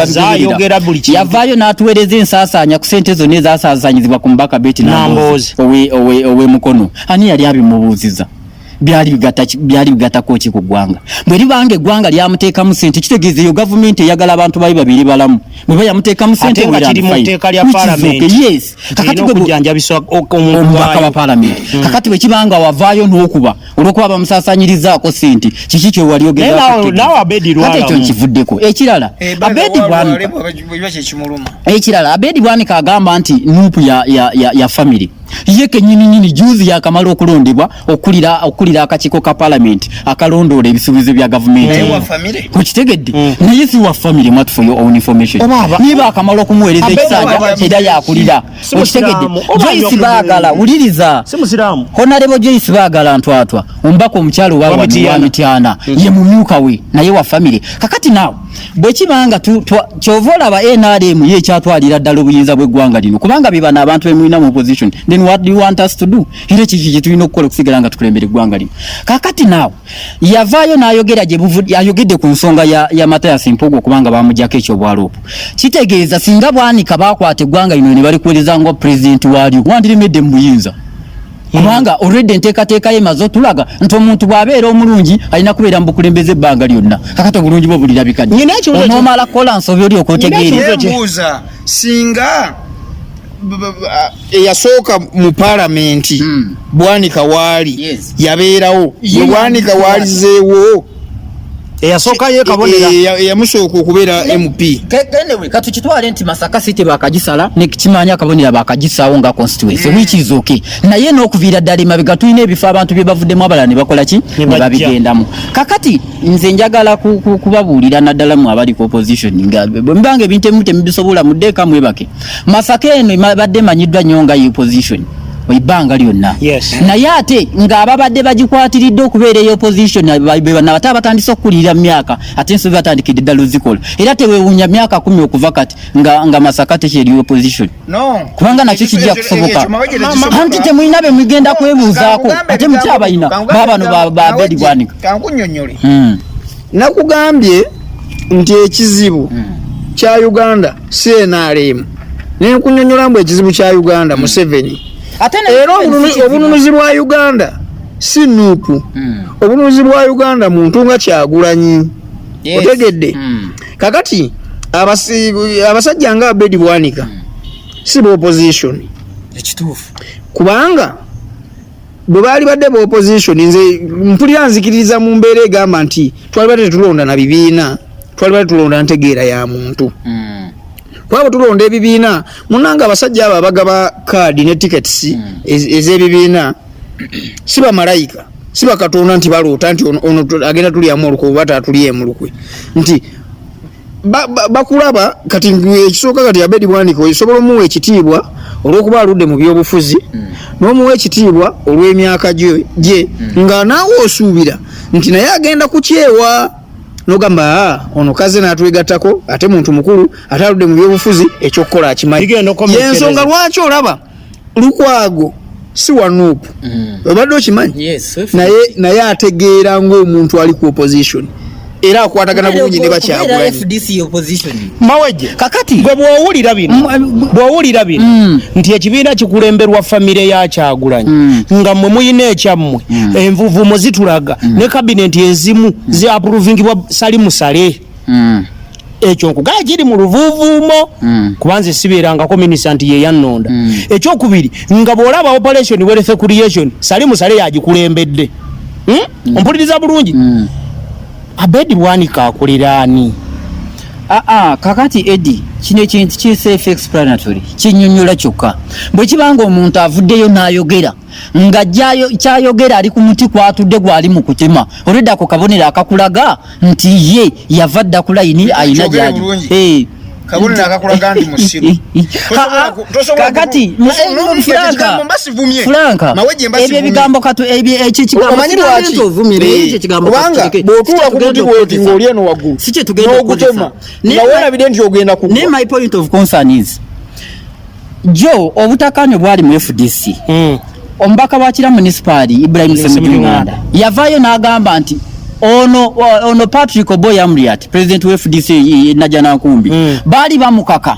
azayogera buli kintu. Yavaayo n'atuweereza ensaasaanya ku sente zonna ezasaasaanyizibwa ku mubaka Betty Nambooze. Owe Mukono. Ani yali abimubuuziza? Byali bigattako ki ku ggwanga? Bwe libanga eggwanga lyamuteekamu sente, kitegeeza eyo gavumenti eyagala abantu bayo babiri balamu. Bwe ba yamuteekamu sente, Ate nga well kiri and mu fine. tteeka lya Which is Parliament. okay, yes. Kakati Kirina okujjanjabisa omuntu omubaka wa waayo. Parliament. Kakati bwe kibanga wavaayo n'okuba olw'okuba bamusaasanyirizaako sente, kiki kye wali Naye naawe Abedi Kati ekyo lwalamu. nkivuddeko. Ekirala, Abedi Bwanika, Bwanika kyekimuluma. Ekirala, Abedi Bwanika agamba nti NUP ya family. Ye kenyini nyini juzi yakamala okulondebwa okulira akakiiko ka parliament akalondoola ebisuubizo bya gavumenti. Naye wa family? Okitegedde? Naye si wa family. Mwatu, for your own information, Oba niba akamala okumuweereza Abedi ekisanja, era yakulira. Si Okitegedde? Musiraamu. Oba Joyce Baagala, wuliriza. Si musiraamu. Honorable Joyce Baagala Ntwatwa, omubaka omukyalo Wa wa Mityana. wa Mityana, ye mumyuka we, naye wa family. Kakati naawe bwe kibanga kyova olaba NRM ye ekyatwalira ddala obuyinza bw'eggwanga lino, kubanga be bano abantu bemulina mu opposition. Then what do you want us to do? Era kiki kye tulina okukola okusigala nga tukulembera eggwanga lino? Kakati naawe yavaayo n'ayogera gye ayogedde ku nsonga ya Mathias Mpuuga okubanga bamugyako ekyobwaloopu. Kitegeeza singa Bwanika bakwata eggwanga lino ne balikuweereza nga pulezidenti waalyo, wandiremedde mu buyinza, kubanga already enteekateeka ye emaze otulaga nti omuntu bw'abeera omulungi alina kubeera mu bukulembeze ebbanga lyonna. Kakati obulungi bwe bulirabika ddi? Nina ekibuuzo Onoomala kukola nsobi oli okwotegeere. Nina ekibuuzo Mbuuza, singa eyasooka mu palamenti Bwanika waali yabeerawo, bwe Bwanika waalizeewo Eyasooka ye kabonera. Eyamusooka okubeera MP. Anyway, katukitwale nti Masaka City bakagisala nekimanya akabonera bakagisaawo nga constituency, which is okay. Naye n'okuviira ddala emabega tulina ebifo abantu bye bavuddemu, abalala ne bakola ki? Ne Ne bajja. babigendamu. Kakati nze njagala kubabuulira naddala mu abali ku opposition, nga bwe mubanga ebintu ebimu temubisobola, muddeeka mwebake. Masaka eno badde emanyiddwa nnyo nga opposition ebbanga lyonna. Naye ate ng'ababadde bagikwatiridde okubeera eyo opposition be bano ate abatandise okukulirira mu myaka, ate ensobi batandikidde ddala ozikola. Era tewewuunya myaka 10 okuva kati nga Masaka tekyeri opposition, No. kubanga nakyo kijja kusoboka. Ekyo mawejje tekisoboka. Anti temulina be mugenda kwebuuzaako, Kankugambe ate mukyabalina kankugambe baabano ba Abedi Bwanika. Kankunnyonnyole. Nakugambye nti ekizibu kya Uganda si NRM, nenkunyonyola mbu ekizibu kya Uganda Museveni. Ate Era Museveni si kizibu. obununuzi bwa Uganda si NUP. Obununuzi bwa Uganda muntu nga Kyagulanyi. Otegedde? Kakati abasajja nga Abedi Bwanika si ba opposition. Ekituufu. Kubanga bwe baali badde ba opposition, nze mpulira nzikiririza mu mbeera egamba nti twali badde tetulonda na bibiina, twali badde tulonda ntegeera ya muntu. Kuba bwe tulonda ebibiina, munange, abasajja abo abagaba kaadi ne tickets ez'ebibiina si bamalayika, si bakatonda nti baloota nti ono agenda tulyamu olukwe oba taatulyemu lukwe, nti bakulaba. Kati ekisooka, kati Abedi Bwanika osobola omuwa ekitiibwa olw'okuba aludde mu byobufuzi, n'omuwa ekitiibwa olw'emyaka gye nga naawe osuubira nti naye agenda kukyewa, nogamba, "Ah, ono kaze n'atwegattako, ate muntu mukulu, ate aludde mu byobufuzi, ekyokukola akimanyi." Bigenda okukomekereza. Yensonga lwaki olaba Lukwago si wa NUP. Obadde okimanyi? Yes. Naye ategeera ng'omuntu ali ku opposition, era akwatagana bulungi ne baKyagulanyi. FDC opposition. Mawejje, Kakati gwe bw'owulira bino, bw'owulira bino nti ekibiina kikulemberwa famire ya Kyagulanyi, nga mmwe muyina ekyammwe, envuvumo zitulaga ne kabineti ezimu zi approvingibwa Salimu Sale. Ekyo nkugala kiri mu luvuuvuumo, kuba nze sibeerangako minisita nti ye yannonda. Ekyokubiri, nga bw'olaba operation wealth creation, Salimu Sale yagikulembedde. Ompuliriza bulungi? Abedi Bwanika akulira ani? Aa, kakati Edi, kino ekintu ki self explanatory, kinyonyola kyokka. Bwe kibanga omuntu avuddeyo n'ayogera nga kyayogera ali ku muti kwatudde gwali mu kutema, olwedda ako kabonero akakulaga nti ye yava dda ku layini, alina Kyogere gyali. bulungi. Kabonero akakulaga nti musiru. Kakati Tosobola Franka, ekigambo mba sivumye. Franka, Mawejje mba ebyo sivumye. ebigambo katu ebyo ekyo ekigambo Omanyi sigambo lwaki? nti ovumire, ekyo ekigambo Kubanga katutereke. bw'otuula Si ku muti kyetugenda bw'oti okukozesa. ng'oli eno waggulu, Si kyetugenda n'ogutema, okukozesa. Naye nga weerabidde nti ogenda kugwa. Naye my point of concern is jo obutakkaanya bwali mu FDC. Omubaka wa Kira Munisipaali Ibrahim Ssemujju Nganda yavaayo n'agamba nti Ono ono Patrick Oboi Amuriat, president wa FDC Najjanankumbi, baali bamukaka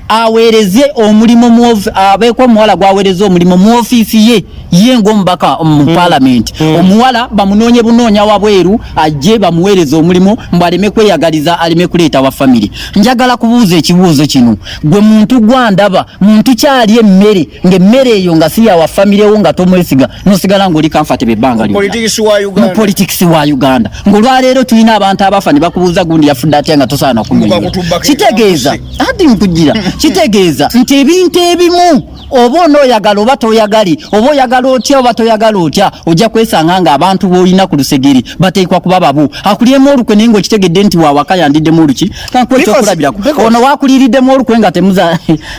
aweereze omulimu mu abeeko omuwala gwaweereza omulimu mu ofiisi ye ye ng'omubaka mu palamenti. Omuwala bamunoonye bunoonya wabweru ajje bamuweereze omulimu mbu aleme kweyagaliza, aleme kuleeta wa famire. Njagala kubuuza ekibuuzo kino: gwe muntu gwandaba, muntu kyali emmere ng'emmere eyo nga si yawa famire wo, nga tomwesiga, nosigala ng'oli comfortable ebbanga lyonna Politics wa mu Uganda. politics wa Uganda, ng'olwaleero tulina abantu abafa ne bakubuuza gundi yafudde atya nga tosaana kunyonyola. Mukakutubbako. Kitegeeza ati nkugira kitegeeza nti ebintu ebimu oba onooyagala oba toyagali, oba oyagala otya oba toyagala otya, ojja kwesanga nga abantu b'olina ku lusegere bateekwa kuba babo. Akulyemu olukwe naye ng'okitegedde nti wawaka yandiddemu oluki. Kankuwa ekyokulabirako: ono wakuliiriddemu olukwe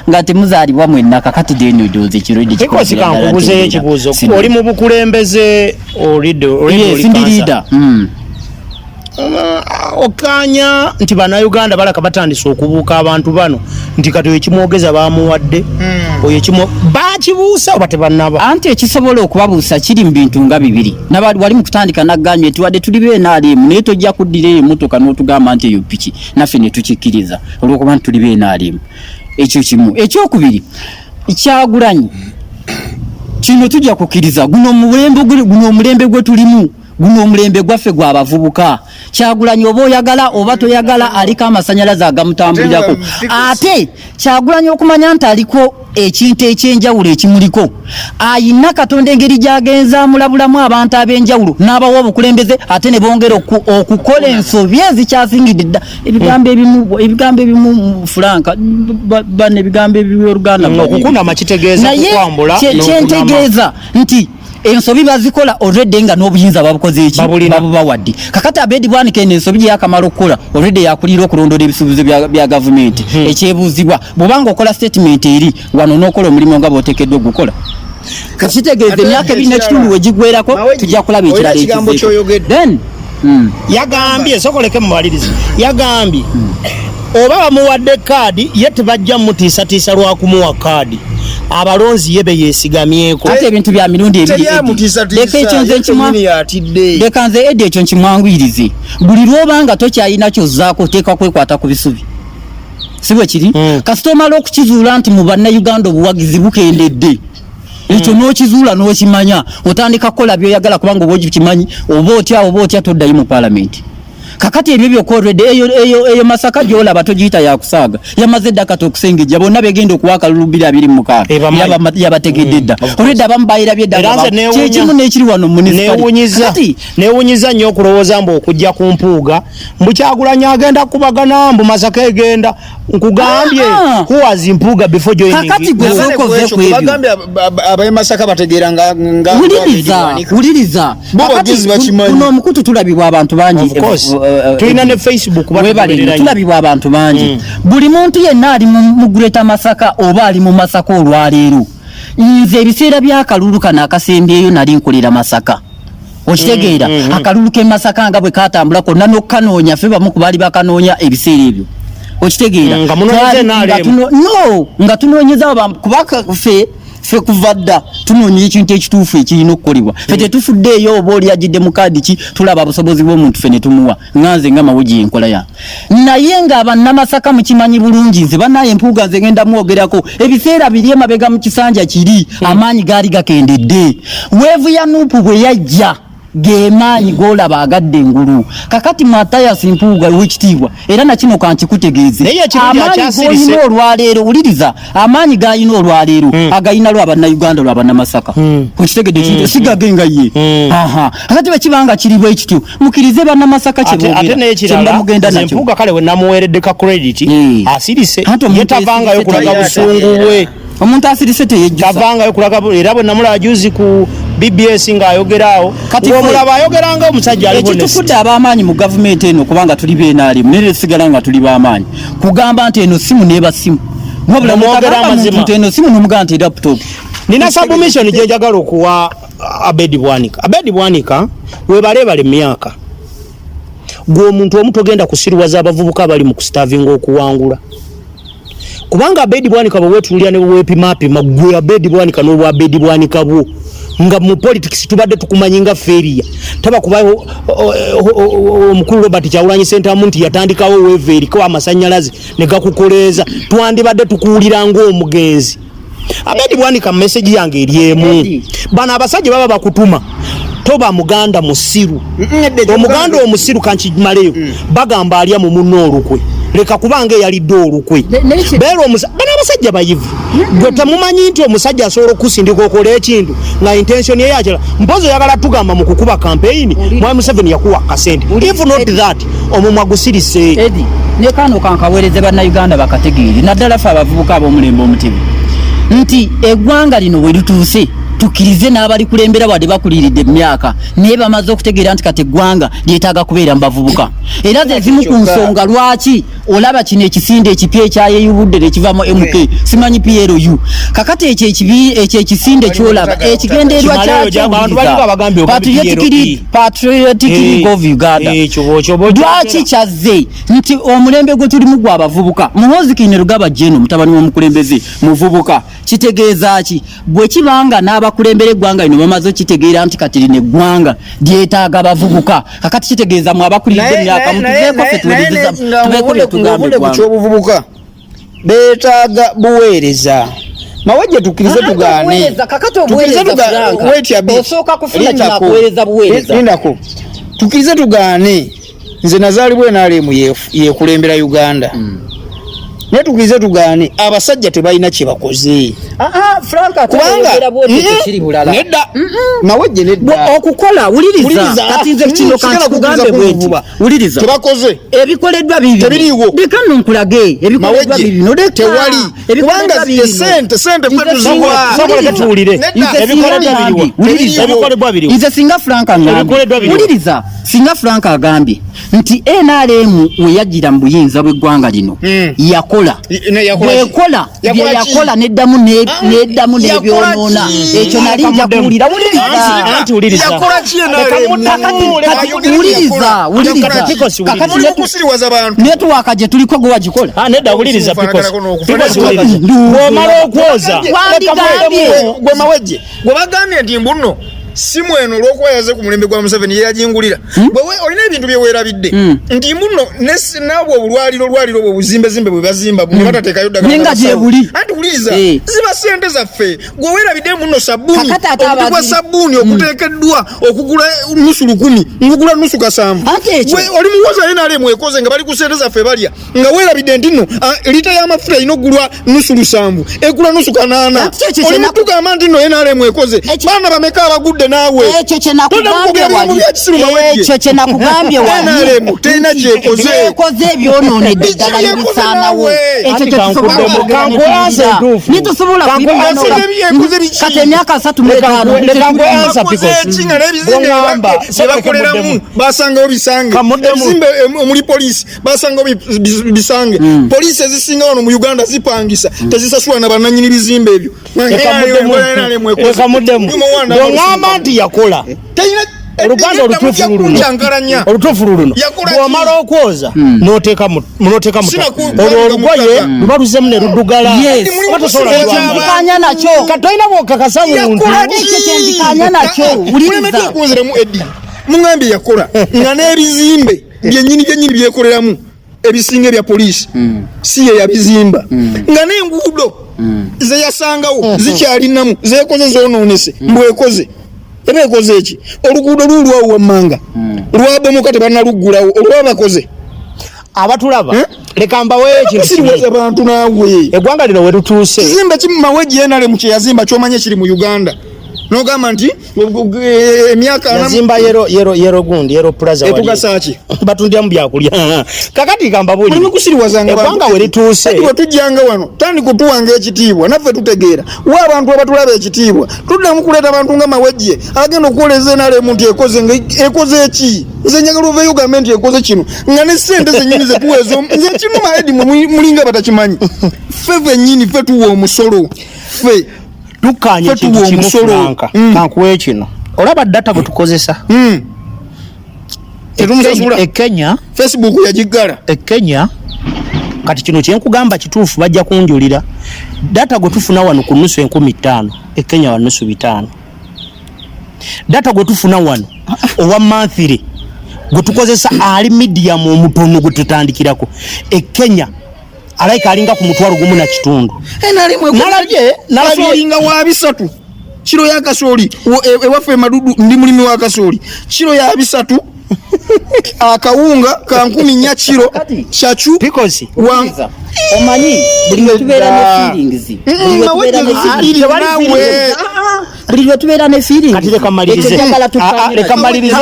nga temuzaalibwa mwenna. Kakati then odowooza ekirwadde Because kankubuzeyo ekibuuzo: oli mu bukulembeze, olidde Yes, ndi leader. Okanya nti Bannayuganda balaka batandise okubuuka abantu bano nti kati oyo ekimwogeza bamuwadde, oyo ekimwo bakibuusa oba tebannaba? Anti ekisobola okubabuusa kiri mu bintu nga bibiri. Nabali wali mu kutandika naggambye nti wadde tuli be NRM, naye tojja kuddira eyo emmotoka n'otugamba nti eyo piki naffe ne tukikkiriza olw'okuba nti tuli be NRM. Ekyo kimu. Ekyokubiri, Kyagulanyi kino tujja kukkiriza guno omulembe gwe tulimu, guno omulembe gwaffe gw'abavubuka. Kyagulanyi oba oyagala oba toyagala, aliko amasanyalaze agamutambulirako. Ate Kyagulanyi okumanya nti aliko ekintu ekyenjawulo ekimuliko, ayina Katonda engeri gy'agenza amulabulamu abantu ab'enjawulo n'abawa obukulembeze, ate ne bongera okukola ensobi ezikyasingidde dda. Ebigambo ebimu franka bano, ebigambo ebyoluganda. Okukunama kitegeeza Naye kukwambula n'okunama. Kyentegeeza nti ensobi bazikola already nga n'obuyinza babukoze eki? Babulina. Babubawadde. Kakati Abedi Bwanika eno ensobi gye yakamala okukola already yakulira okulondoola ebisuubizo bya gavumenti. Ekyebuuzibwa, bw'obanga okola statement eri wano n'okola omulimu nga bw'oteekeddwa ogukola, kitegeeza Ate emyaka 2 ekirala, n'ekitundu we gigwerako, Mawejje, tujja kulaba olina ekirala ekigambo ekizeeko. ky'oyogedde. Then Yagambye, sokoleke mumalirize, yagambye oba bamuwadde kaadi ye tebajja mutiisatiisa lwa kumuwa kaadi, abalonzi ye beyeesigamyeko. Ate ebintu bya mirundi ebiri, Eddie. Teryamutiisatiisa. Leka ekyo nze nkimwa Yennyini yatidde. Leka nze Eddie ekyo nkimwanguyirize. Buli lw'obanga tokyalina kyozzaako, oteekwa kwekwata ku bisubi, si bwe kiri? Kasita omala okukizuula nti mu Bannayuganda obuwagizi bukendedde, ekyo n'okizuula n'okimanya, otandika kukola by'oyagala, kubanga oba okimanyi oba otya toddayo mu paalamenti. Kakati ebyo byokka already eyo Masaka gy'olaba togiyita yakusaaga, yamaze dda kati okusengejja bonna begenda okuwa akalulu 2026. Ebamanyi. Yabategedde dda already, abamu bayirabye dda. Era nze Kyekimu n'ekiri wano mu municipality. Kati Neewunyiza nnyo okulowooza mbu okujja ku Mpuuga, mbu Kyagulanyi agenda kubagana, mbu Masaka egenda. Nkugambye, who was Mpuuga before joining? Kakati gwe sooka ove ku ebyo. Bagambye ab'e Masaka bategeera nga Wuliriza, wuliriza. Bo Kakati bagezi bakimanyi. Guno omukutu tulabibwa abantu bangi. Of course. Tulina ne Facebook, Webale nnyo, batugoberera nnyo. tulabibwa abantu bangi. Buli muntu yenna ali mu Greater Masaka oba ali mu Masaka olwaleero, nze ebiseera by'akalulu kano akasembyeyo nali nkolera Masaka, okitegeera? Akalulu k'e Masaka nga bwe katambula konna n'okukanoonya, ffe bamu ku baali bakanoonya ebiseera ebyo, okitegeera? Nga munoonyeza Twali- nga NRM. no, nga tunoonyeza kuba ffe kuva dda tunoonya ekintu ekituufu ekirina okukolebwa. Ffe tetufuddeeyo oba oli agidde mu kaadi ki, tulaba busobozi bw'omuntu, ffe ne tumuwa. Nga nze nga Mawugi enkola yange. Naye nga Bannamasaka mukimanyi bulungi, nze bannaye Mpuuga nze ngenda mwogerako. Ebiseera biri emabega mu kisanja kiri, amaanyi gaali gakendedde. Wave ya NUP bwe yajja, gemaanyi golaba agadde engulu. Kakati Mathias Mpuuga owekitiibwa, era nakino kankikutegeeze, Naye ekirungi amaanyi akyasirise. g'olina olwaleero, wuliriza, amaanyi g'alina olwaleero agayina lwa Bannayuganda, lwa Bannamasaka, okitegedde? Kintu sigage nga ye. Aha, akati bwe kiba nga kiri bwe kityo, mukirize Bannamasaka kye Ate boogera, n'ekirala, kye mugenda nze nakyo. Mpuuga kale we namuweeredde ka credit, asirise. Anti omuntu Ye tavangayo asirise kulaga busungu bwe. Omuntu asirise teyejjusa. Tavangayo kulaga era bwe namulaba juzi ku BBS ng'ayogera awo, Kati ng'omulaba ayogera nga omusajja ali honest. Ekitufudde ab'amaanyi mu gavumenti eno, kubanga tuli be NRM naye tusigala nga tuli b'amaanyi, kugamba nti eno simu neeba simu, wabula Nomwogera mutagamba muntu amazima. nti eno simu nomugamba nti laptop. Nina submission gye njagala okuwa Abedi Bwanika. Abedi Bwanika, webaleebale emyaka, gwe omuntu omu togenda kusiruwaza abavubuka abali mu kusitavinga okuwangula, kubanga Abedi Bwanika bwe weetuulira ne bwe weepimaapima, gwe Abedi Bwanika n'obwa Abedi Bwanika bwo Nga mu politics tubadde tukumanyi nga failure. Taba kuba omukulu Robert Kyagulanyi Ssentamu nti yatandikawo wave eriko amasannyalaze ne gakukoleeza, twandibadde tukuwulira ng'omugenzi. Abedi Bwanika, message yange eri emu, bano abasajja baba bakutuma, toba muganda musiru. Omuganda omusiru, kankimaleyo, bagamba alya mu munno olukwe. Leka kubanga eyalidde olukwe. Beera omusa. Bano abasajja bayivu, gwe temumanyi nti omusajja asobola okukusindika okola ekintu nga intention ye yakira. Mpozi oyagala tugamba mu kukuba campaign mwami Museveni yakuwa kasente? If not that, omumwa gusirise. Edi, ne kano kankaweereze bannayuganda bakategeere, naddala ffe abavubuka ab'omulembe omutebe, nti eggwanga lino bwe lituuse tukkirize n'abalikulembera, wadde bakuliridde mu myaka, naye bamaze okutegeera nti kati eggwanga lyetaaga kubeera mu bavubuka. Era ze zimu ku nsonga lwaki olaba kino ekisinde ekipya ekyayeyubudde nekivamu MK, simanyi PLU. Kakati ekyo ekyo ekisinde kyolaba, ekigendererwa Kimaleyo, kyakyo abantu balinga abagambye ogambye PLE. Patriotic League of Uganda. Ekyo bw'okyo Lwaki kyazze nti omulembe gwe tulimu gwa bavubuka? Muhoozi Kainerugaba Jeno, mutabani w'omukulembeze, muvubuka. Kitegeeza ki? Bwe kibanga n'abakulembera eggwanga lino bamaze okitegeera nti kati lino eggwanga lyetaaga bavubuka, kakati kitegeeza mwe abakuliridde emyaka mutuveeko, ffe tuweereza, tubeeko bye tugamba Ng'ovudde ku eggwanga. kyobuvubuka, beetaaga buweereza. Mawejje, tukkirize Kakati tugaane. obuweereza, kakati Tukkirize obuweereza, Frank. Wait a bit. Osooka kufuna Lindako. kinakuweereza buweereza. Lindako, tukkirize tugaane, nze nazaalibwa NRM yekulembera Uganda, naye tukkirize tugaane, abasajja tebalina kye bakoze. Ah, Frank, ate Kubanga oyogera bw'otyo, tekiri bulala. Nedda, Mawejje, nedda. Okukola, wuliriza. Wuliriza. Kati nze kino Sigala kankikugambe kukkiriza bwenti. kunvuba. Wuliriza. Tebakoze. Ebikoleddwa bibino. Tebiriiwo. Leka nno nkulage ebikoleddwa. Mawejje, Bibino, leka. tewali. Ebikoleddwa Kubanga bibino. esente ffe Nze tuziwa. Sobola tuwulire. Nedda. Nze singa Ebikoleddwa ngambye, biriwa? wuliriza. Ebikoleddwa biriwa? Nze singa Frank angambye, Ebikoleddwa biriwa? wuliriza, singa Frank agambye nti NRM we yajjira mu buyinza bw'eggwanga lino yakola, Ne yakola ki? bwekola Yakola bye ki? yakola neddamu Ah, neddamu yakola n'ebyonoona, ki? ekyo nali nja Kamuddemu. kuwulira. Wuliriza. Anti wuliriza. Yakola ki NRM? Kati Ayogera wuliriza, yakola. wuliriza. Yakola ki? Pikosi, wuliriza. Kakati Muli mukusiriwaza bantu. Network gye tuliko gwe wagikola. Ah, nedda, wuliriza Pikosi. Okufaanagana n'okufaanagana. Pikosi, wuliriza. Bw'omala okwoza Wandigambye. Gwe Mawejje, gwe bagambye nti mbuno simu eno olwokuba yaze ku mulembe gwa Museveni yeyagingulira, gwewe olina ebintu byeweerabidde nti mbuno nabwe obulwaliro, olwaliro bwe buzimbezimbe bwe bazimba ne batateekayo ddagala Naye nga n'abasawo. gyebuli. Anti wuliriza, ziba sente zaffe. Gwe weerabidde mbuno sabbuuni, Kakati ate omuti gwa sabbuuni oguteekeddwa okugula nusu 1000, ngugula nusu kasanvu. Ate ekyo- Gwe oli muwoza NRM ekoze nga bali ku sente zaffe balya, nga weerabidde nti nno lita y'amafuta erina okugulwa nusu 7, egula nusu 8. Ate ekyo Oli mutugamba nti nno NRM ekoze. Baana bameka abagudde naawe? Ekyo kye Todda nakugambye mukwogera bigambo wali. bya kisiru, Mawejje. Ekyo kye nakugambye wali. NRM terina kyekoze. Byekoze ebyonoonedde Biki ddala byekoze nebisaanawo. naawe? Ekyo Anti kye tusobola kankuddemu, okwogera kankuwe ne answer entuufu. nitusobola Kankuwe kuyimuka. answer ekoze biki? Kati emyaka 35 Leka nkuwe answer, Bakoze Pikosi. ki nga n'ebizimbe Bw'oŋŋamba, bye bakoleramu muddemu. basangawo bisange? Kamuddemu. Ebizimbe omuli poliisi basangawo bisange. Poliisi ezisinga wano mu Uganda zipangisa, tezisasula na bannannyini bizimbe ebyo. Leka muddemu. Leka muddemu. Bw'oŋŋamba nti yakola, Oluganda olutuufu luluno, olutuufu luluno. Yakola ki? Bw'omala okwoza n'oteeka mu Sina olwo olugoye mu luba luzemu ne luddugala. Yes. Oba tosobola Ekyo kulwambala. Nzikanya nakyo. Kati tolina bw'okakasa muntu. Ekyo kye nzikanya nakyo. Wuliriza. Mulemeddwa okunziramu. Edi, muŋambye yakola nga n'ebizimbe byennyini byennyini byekoleramu ebisinga ebya poliisi si ye yabizimba, nga n'enguudo ze yasangawo zikyalinamu zekoze zonoonese, mbwekoze eba ekoze eki? Oluguudo luulwawo wammanga lwabomoka, tebannaluggulawo, olwaba bakoze. Abatulaba, Eh? leka mbaweeyo ekintu Kusiriwaza kimu. bantu naawe. Eggwanga lino we lutuuse, Kizimbe ki Mawejje NRM kye yazimba kyomanye kiri mu Uganda nogamba nti emyaka Yazimba yellow gundi, yellow plaza wali. Etugasa ki? Batundiramu byakulya. Kakati kambabuulire, Mulimu kusiriwazanga. Eggwanga we lituuse, Kati bwe tujjanga wano, tandika otuwanga ekitiibwa, naffe tutegeera wa abantu abatulaba ekitiibwa. Tuddamu kuleeta abantu nga Mawejje agenda okukoleza NRM nti ekoze, nga ekoze eki? Nze njagala oveeyo ogambe nti ekoze kino, nga ne sente zennyini zetuweeza. Nze kinuma, Edi, mwe mulinga batakimanyi, ffe fennyini ffe tuwa omusolo ffe. Tukkaanya Ffe ekintu tuwa kimu, omusolo. Franka. Kankuwe kino, olaba data bwe tukozesa Tetumusasula. E Kenya, Facebook yagiggala. E Kenya, kati kino kyenkugamba kituufu, bajja kunjulira, data gwe tufuna wano ku nusu 5000, e Kenya wa nusu 500. Data gwe tufuna wano owa monthly gwe tukozesa ali medium omutono gwe tutandikirako e Kenya alaika alinga ku 15,000. Nalabye nalabye nga wa 300 kilo ya kasooli ewaffe e Madudu, ndi mulimi wa kasooli, kilo ya 300, akawunga ka 4,000 kilo, chachu. Because Omanyi buli lwe tubeera ne feelings, buli lwe tubeera ne feelings. Kati leka mmalirize. Ah, ah, leka mmalirize.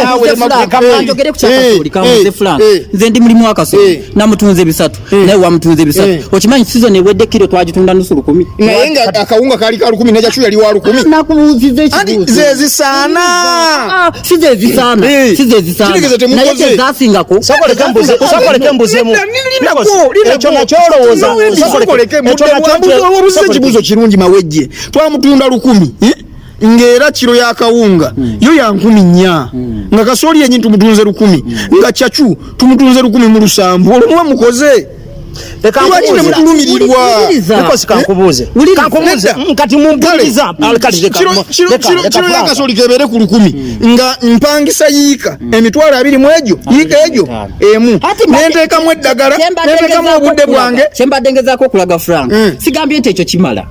Njogere ku kyakasooli kamuze. Frank, nze ndi mulimu wa kasooli, namutunze 300, naye wamutunze 300. Okimanyi season ewedde kiro twagitunda nusu lukumi? Naye nga akawunga kaali ka 1,000, ne chachu yali wa 1,000. Nakubuuziza Anti ekibuuzo. Zezisaana. Ah, si zezisaana, si zezisaana. Kitegeeza temukoze. Naye tezasingako. Sokoleke mbuzeemu. Linako. Ekyo nakyolowooza. Ekyo nakyo. Obuuza ekibuuzo kirungi, Mawejje. Twamutunda 1,000, eh? Ng'era kiro y'akawunga yo ya 4,000, nga kasooli yennyini tumutunze 1,000, nga cacu tumutunze 1,700. Olwo muba mukoze. Leka Lwaki ne nkubuuze. mutulumirirwa? Wuliriza. Because kankubuuze. Wuliriza. Kankubuuze. Nedda. Kati mumpuliriza. Ah, kale leka. Kiro Leka Frank. y'akasooli kebeere ku 1,000, nga mpangisa yiika 20,000 mu egyo yiika egyo emu, Ati mbadde- nenteekamu eddagala, Kyembadde nenteekamu ngezaako obudde okulaga- bwange. Kyembadde ngezaako okulaga, Frank, sigambye nti ekyo kimala.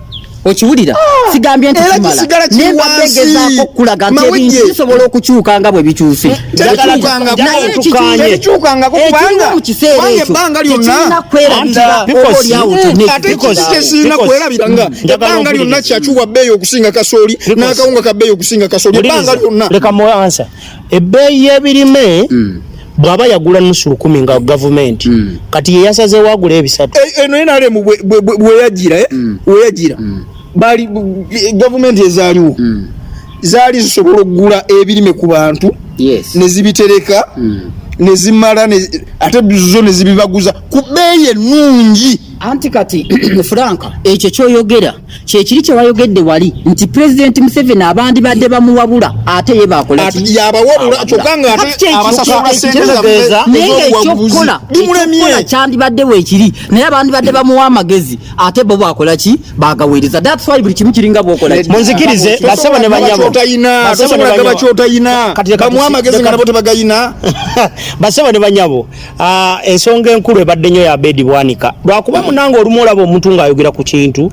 Okiwulira? Sigambye nti Era kimala. kisigala kiri Naye mbadde wansi. ngezaako okulaga nti Mawejje. ebintu bisobola okukyuka nga bwe bikyuse. Tebikyukangako. Naye Tukanye. Tebikyukangako ekiriwo kubanga mu kiseera kubanga ekyo ebbanga lyonna tekirina kwerabira Anda, oba oliawo kyonna ate ekyo. kiki kyesirina Because- kwerabira nga Njagala ebbanga lyonna ompulirize. kyacuwa bbeeyi okusinga kasooli n'akawunga ka bbeeyi okusinga kasooli ebbanga lyonna. Leka muwe ansa. Ebbeeyi y'ebirime, bw'aba yagula nusu lukumi nga gavumenti, kati ye yasazeewo agula 300. Eno NRM bwe yagira, eh? Bwe yagira baali gavumenti ezaaliwo zaali zisobola okugula ebirime ku bantu ne zibitereka ne zimala ate zo ne zibibaguza ku bbeeyi ennungi. Anti kati Frank, ekyo kyoyogera kyekiri kyewayogedde wali nti Pulezidenti Museveni abandi badde bamuwabula, ate ye bakola ki? Ate yabawabula, kyokka nga Kati ate kyekyo- abasasula sente zaffe Kitegeeza- Naye nga ez'obuwaguzi ekyokukola bimulemye. ekyokukola kyandibadde weekiri, naye abandi badde bamuwa amagezi, ate bo bakola ki? Bagaweereza. That's why buli kimu kiringa bwokola ki? Munzikirize, basebo ne banyabo. Kyotayina, Basebo ne tosobola gaba banyabo. kyotayina. Kati leka Bamuwa amagezi nga nabo tebagayina. Basebo ne banyabo, ensonga enkulu ebadde nnyo ya Abedi Bwanika, lwakuba munange olumu olaba omuntu ng'ayogera ku kintu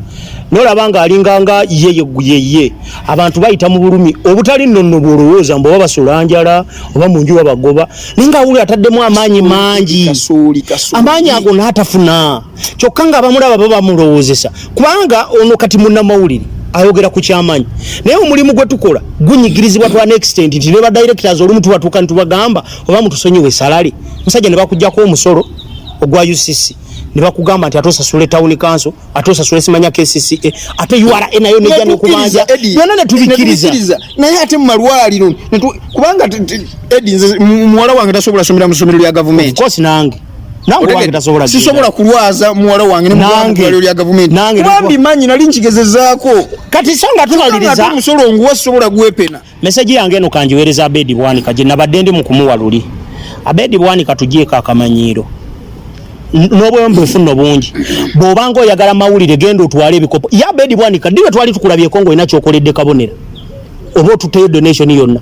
nolaba ng'alinganga ye yeye. Abantu bayita mu bulumi obutali nonno bwolowooza mbu oba basula njala oba mu nju babagoba, naye nga awulira ataddemu amaanyi mangi. Kasooli, kasooli. Amaanyi ago n'atafuna, kyokka nga abamulaba bo bamulowoozesa, kubanga ono kati munnamawulire ayogera ku kyamanyi, naye omulimu gwe tukola gunyigirizibwa to an extent nti ne ba directors olumu tubatuuka ntubagamba oba mutusonyiwe salary. Musajja ne bakugjako omusolo ogwa UCC, ne bakugamba nti ate osasule town council, ate osasule simanya KCCA, ate URA nayo nejja nekubanja. Eddie, Byonna ne tubikkiriza. Netubikkiriza. Naye ate mu malwaliro kubanga Eddie, nze muwala wange tasobola somera mu ssomero lya Of gavumenti. course, nange wange tasobola. Sisobola kulwaza muwala wange ne mutwala mu Nange. ddwaliro lya gavumenti. Nange. Kuba mbimanyi, nali nkigezezaako. Kati so nga Ate tumaliriza, omusolo nguwa, sisobola gwepena. Message yange eno kanjiweereza Abedi Bwanika gye nabadde ndi mu kumuwa luli. Abedi Bwanika, tugyeko akamanyiiro n'obwembufu nno bungi. Bw'obanga oyagala mawulire, genda otwale ebikopo ye. Abedi Bwanika, ddi lwe twali tukulabyeko ng'olina kyokoledde Kabonera oba otuteyo donation yonna?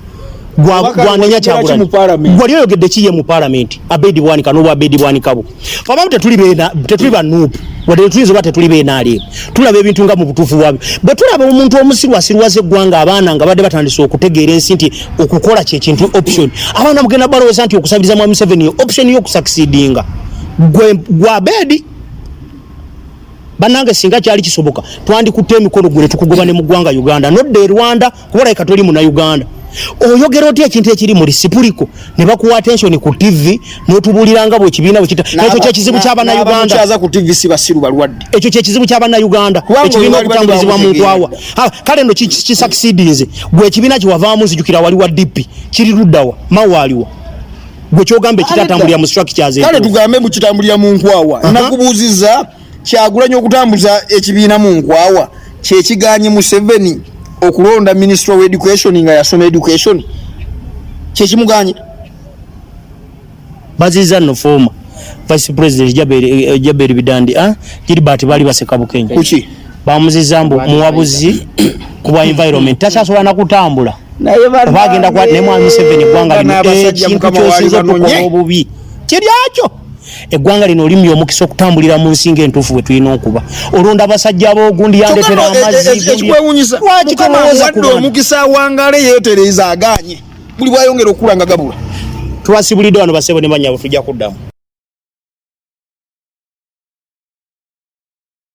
Obaka Gwanenya wayogera ki Kyagulanyi. mu parliament? Wali oyogedde ki ye mu parliament, Abedi Bwanika, n'obwa Abedi Bwanika bwo? Abamu tetuli beena, tetuli ba NUP, wadde tuyinza oba tetuli beenaalimu, tulaba ebintu nga mu butuufu bwabyo. Bwe tulaba omuntu omusiru asirwaza eggwanga, abaana nga badde batandise okutegeera ensi nti okukola kyekintu option, abaana mugenda balowooza nti okusabiriza mwami Museveni yo option y'okusucceedinga. Gwe gwa Abedi, bannange, singa kyali kisoboka twandikutte emikono gwe ne tukugoba ne mu ggwanga Uganda, nodda e Rwanda, kuba olabika toli Munauganda. Oyogera otya ekintu ekiri mu lisipuliko ne bakuwa attention ku TV n'otubuuliranga bwe ekibiina bwe kita? Ekyo kyekizibu ky'Abannayuganda. N'abamukyaza ku TV si basiru, balwadde. Ekyo kyekizibu ky'Abannayuganda. Kubanga Ekibiina oyo bali okutambulizibwa mu bamutegeera. nkwawa. Ha, kale nno kisucceedinze. Gwe ekibiina kyewavaamu, nzijukira wali wa DP, kiri luddawa? Mawaaliwa gwe kyogamba ekitatambulira mu structures Kale entuufu? tugambe mukitambulira mu nkwawa. Nakubuuziza, Kyagulanyi okutambuza ekibiina mu nkwawa kyekiganye Museveni okulonda minister of education nga yasoma education? Kyekimuganye? Baziza nno former vice president Jaberi Bidandi, ah, Gilbert bali baseka Bukenya. Kuki? Bamuziza mbu muwabuzi ku bwa environment, takyasobola na kutambula. Naye Oba agenda kwa naye Mwami Museveni, eggwanga lino Abasajja ekintu Mukama waali kyosinza okukola banonye. obubi kiryakyo, eggwanga lino olimya omukisa okutambulira mu nsinga entuufu bwe tulina okuba. Olonda abasajja ab'ogundi yandetera Kyokka no, amazzi. Ekikwewunyisa, Lwaki Mukama tolowooza ku amuwadde bantu? omukisa awangale, yeetereza, aganye. Buli bwayongera okula nga gabula. Tubasibulidde wano, basebo ne banyabo, tujja kuddamu.